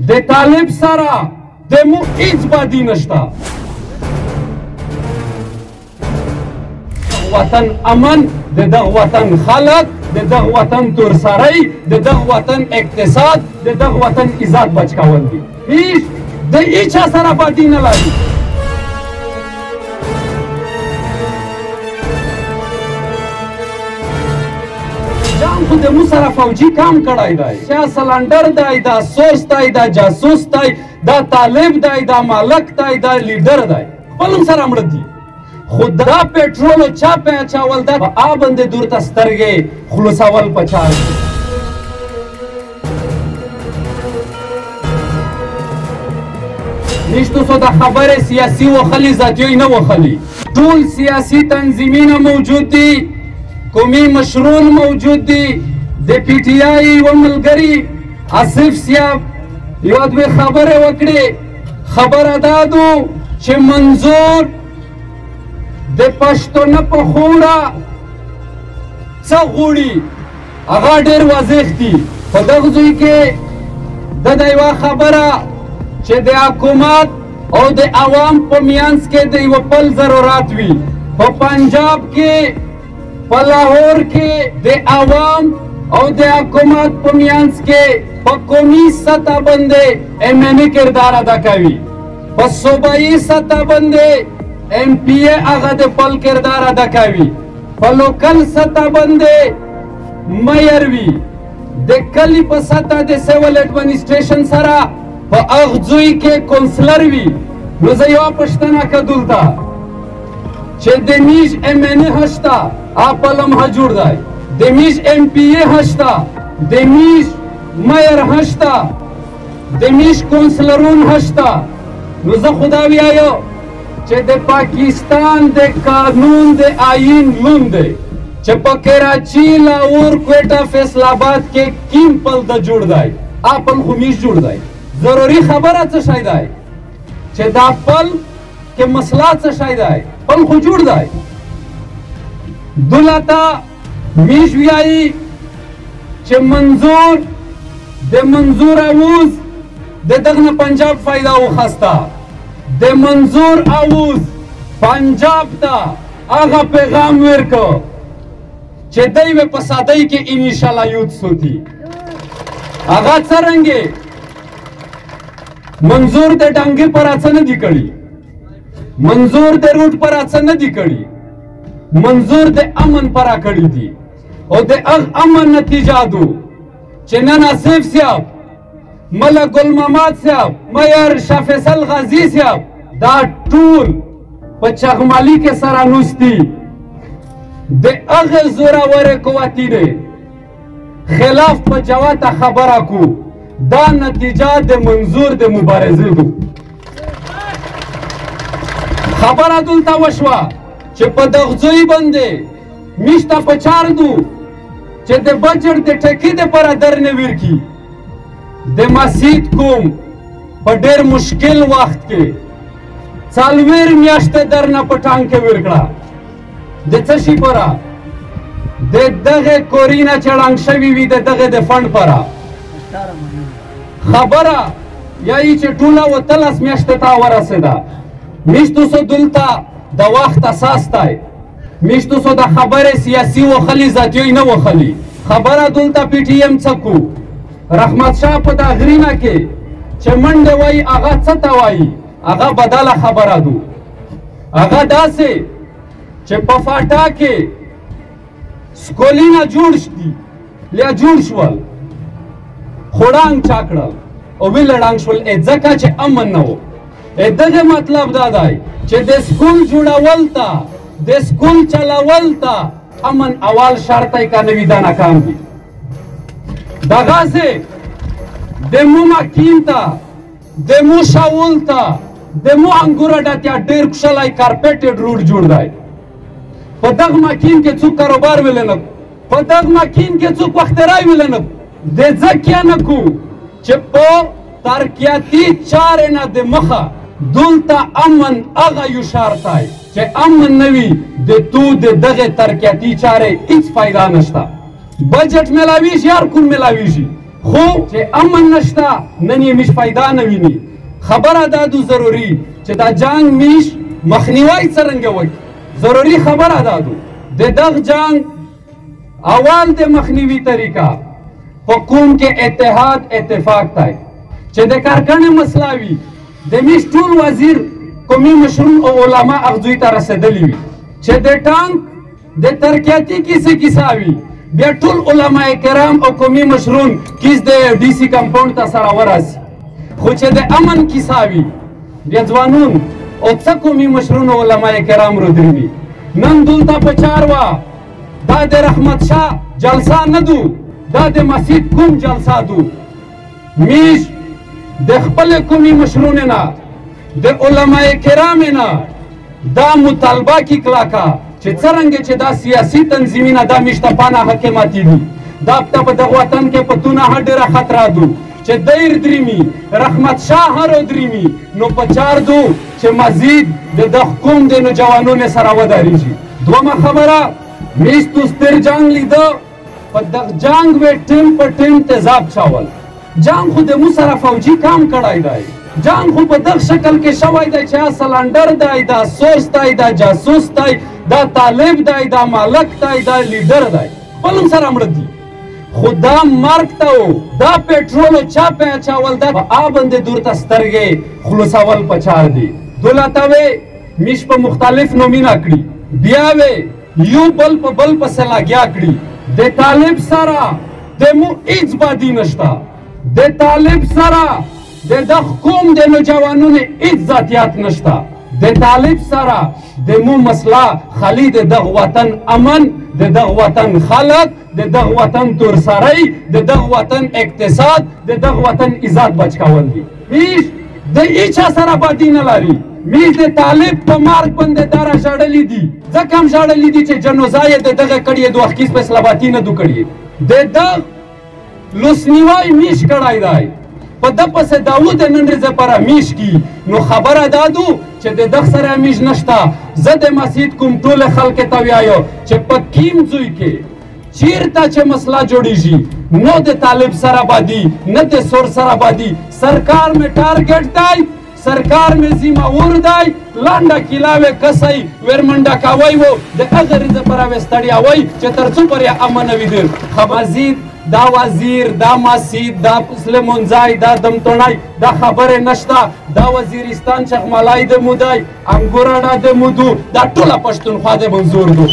د طالب سره د مو هیڅ بدی نشته. وطن امن، د دغه وطن خلق، د دغه وطن تورسرۍ، د دغه وطن اقتصاد، د دغه وطن عزت بچ کول دي. هیڅ د هیچا سره بدی نه لري. جام خو د مو سره فوجي کام کړی دی، چا سلندر دی، دا سورس دی، دا جاسوس دی، دا طالب دی، دا مالک دی، دا لیډر دی، خپل هم سره مړه دي. خو دا پټرولو چا پې اچول، دا په آ باندې دورته سترګې خلاصول په چار دي. نشتو سو دا خبرې سیاسي وخلي، ذاتي نه وخلي. ټول سیاسي تنظیمونه موجود دي، قومي مشرون موجود دي. د پی ټی آی یو ملګري آصف صاحب یوه دوې خبرې وکړې. خبره دا دو چې منظور د پښتنو په خوره څه غوړي هغه ډېر واضح دي. په دغه ځای کې د ده یوه خبره چې د حکومت او د عوام په میانځ کې د یوه پل ضرورت وي. په پنجاب کې، په لاهور کې د عوام او د حکومت په میانځ کې په قومي سطح باندې ایم این ای کردار ادا کوي، په صوبایي سطح باندې ایم پی ای هغه د پل کردار ادا کوي، په لوکل سطح باندې میر وي، د کلي په سطح د سیول اډمنسټریشن سره په هغه ځای کې کونسلر وي. نو زه یوه پوښتنه که دلته چې د میژ ایم این ای هشته، پل هم جوړ دی، د میژ ایم پی ای هشته، د میژ میر هشته، د میژ کونسلرون هشته، نو زه خو دا ویایم چې د پاکستان د قانون د آئین لون دی چې په کراچي، لاهور، کویټه، فیصل آباد کې کیم پل د جوړ دی، پل خو میژ جوړ دی. ضروري خبره څه شی دی چې دا پل کې مسله څه شی دی؟ پل خو جوړ دی. دلته میژ ویایي چې منظور د منظور اوز د دغه نه پنجاب فایده وخسته. د منظور اوز پنجاب ته هغه پیغام ورکړ چې دی به په سادۍ کې انشاءالله یود سوتي. هغه څرنګه منظور د ډنګې پر څه نه دی کړي، منظور د روټ پر څه نه دی کړي، منظور د امن پر کړي دي. او د هغه امن نتیجه دو چې نن آصف صاحب، ملک ګل محمد صاحب، میر شاه فیصل غازي صاحب دا ټول په چغمالي کې سره نوستي. د هغه زورورې قوتي دی خلاف په جواته خبره کو. دا نتیجه د منظور د مبارزې دو. خبره دلته وشوه چې په دغه ځای باندې میشته په چار دو چې د بجټ د ټکي دپاره در نه ورکي. د مسید کوم په ډېر مشکل وخت کې څلوېر میاشتې درنه په ټانک کې ورکړه. د څه شي پره؟ د دغې کوري نه چې ړنګ شوي وي، د دغې د فنډ پره. خبره یا یې چې ټوله 18 میاشتې ته ورسېده. میشتو سو دلته د وخت اساس دی. میشتو سو د خبرې سیاسي وخلي، ذاتي نه وخلي. خبره دلته پی ټي ایم څه کو؟ رحمت شاه په دا غرینه کې چې منډه وایي هغه څه ته وایي؟ هغه بدله خبره دو. هغه داسې چې په فاټا کې سکولونه جوړ دي، لیا جوړ شول، خو ړنګ چا کړل او ویل ړنګ شول، ځکه چې امن نه و. دغه مطلب دا دی چې د سکول جوړول ته، د سکول چلول ته امن اول شرط دی، که نه وي دا ناکام دي. دغسې د مو مکین ته، د مو شاول ته، د مو انګور اډه ته ډېر کښلی کارپېټډ روډ جوړ دی. په دغه مکین کې څوک کاروبار ویلی نه، په دغه مکین کې څوک وخترای ویلی نه. د ځکه نه کو چې په ترقیاتي چارې نه د مخه دلته امن هغه یو شرط دی چې امن نه وي د تو د دغې ترقیاتي چارې هیڅ فایده نشته. بجټ ملاویږي، هر کوم ملاویږي، خو چې امن نشته نن یې میش فایده نه ویني. خبره دا دو ضروري چې دا جنګ میش مخنیوی څرنګه وکړي. ضروري خبره دا دو د دغه جنګ اول د مخنیوي طریقه په قوم کې اتحاد اتفاق دی. چې د کارکنې مسله وي د میش ټول وزیر قومي مشرون او علما اغزوی ته رسېدلي وي. چې د ټانک د ترکیاتي کیسې کیسه وي بیا ټول علما کرام او قومي مشرون کیس د ډي سي کمپاوند ته سره ورسي. خو چې د امن کیسه وي بیا ځوانون او څه قومي مشرون او علما کرام رودروي. نن دلته په چار وه دا د رحمت شاه جلسه نه دو، دا د مسجد کوم جلسه دو. میش د خپل قومي مشرونو نه د علما کرام نه دا مطالبه کی کلاکا چې څرنګه چې دا سیاسي تنظیمونه دا میشته پانه حکماتي دي، دا په دغه وطن کې په تونه ډېره خطره دو چې دیر دریمي رحمت شاه هرو دریمي، نو په چار دو چې مزید د دغه قوم د نوجوانونو سره ودرېږي. دومه خبره میشتو ستر جنګ لیده، په دغه جنګ وې ټیم په ټیم تیزاب چاول. جنګ خو د مو سره فوجي کام کړی دی، جنګ خو په دغه شکل کې شوی دی چې سلندر دی، دا سورس دی، دا جاسوس دی، دا طالب دی، دا مالک دی، دا لیډر دی، خپل هم سره مړه دي. خو دا مرګ ته و دا پټرولو چا پې اچول، دا په آ باندې دورته سترګې خلاصول په چار دي. دولته وې میش په مختلف نومونه کړي، بیا وې یو بل په بل پسې لګیا کړي. د طالب سره د مو هیڅ بادي نشته، د طالب سره د دغه قوم د نوجوانونو هیڅ ذاتیات نشته. د طالب سره د مو مسله خالی د دغه وطن امن، د دغه وطن خلق، د دغه وطن تورسرۍ، د دغه وطن اقتصاد، د دغه وطن عزت بچ کول دي. میش د هیچا سره بادي نه لري. میش د طالب په مرګ باندې داره ژړلي دي، ځکه هم ژړلي دي چې جنوزا یې د دغه کړي د وخت کیس فیصله باتي نه دو کړي. د دغه لوسنیوی میش کړی دی، په ده پسې داود نن ورځې پر میش کی. نو خبره دا دو چې د دغه سره میش نشته. زه د مسجد کوم ټول خلک ته ویایم چې په کیم ځای کې چیرته چې مسله جوړیږي نو د طالب سره بادي، نه د سور سره بادي. سرکار مې ټارګټ دی، سرکار مې ذمه ور دی، لنډه کیلاوې کسئ ورمنډه کوئ و د هغه ورځې پر ستړیا وئ چې تر څو پورې امن وي دیر. مزید دا وزیر، دا مسجد، دا پسلمونځای، دا دمتڼای، دا خبرې نشته. دا وزیرستان چغملای د مو دی، انګوراډه د مو دو، دا ټوله پښتونخوا د منظور دو.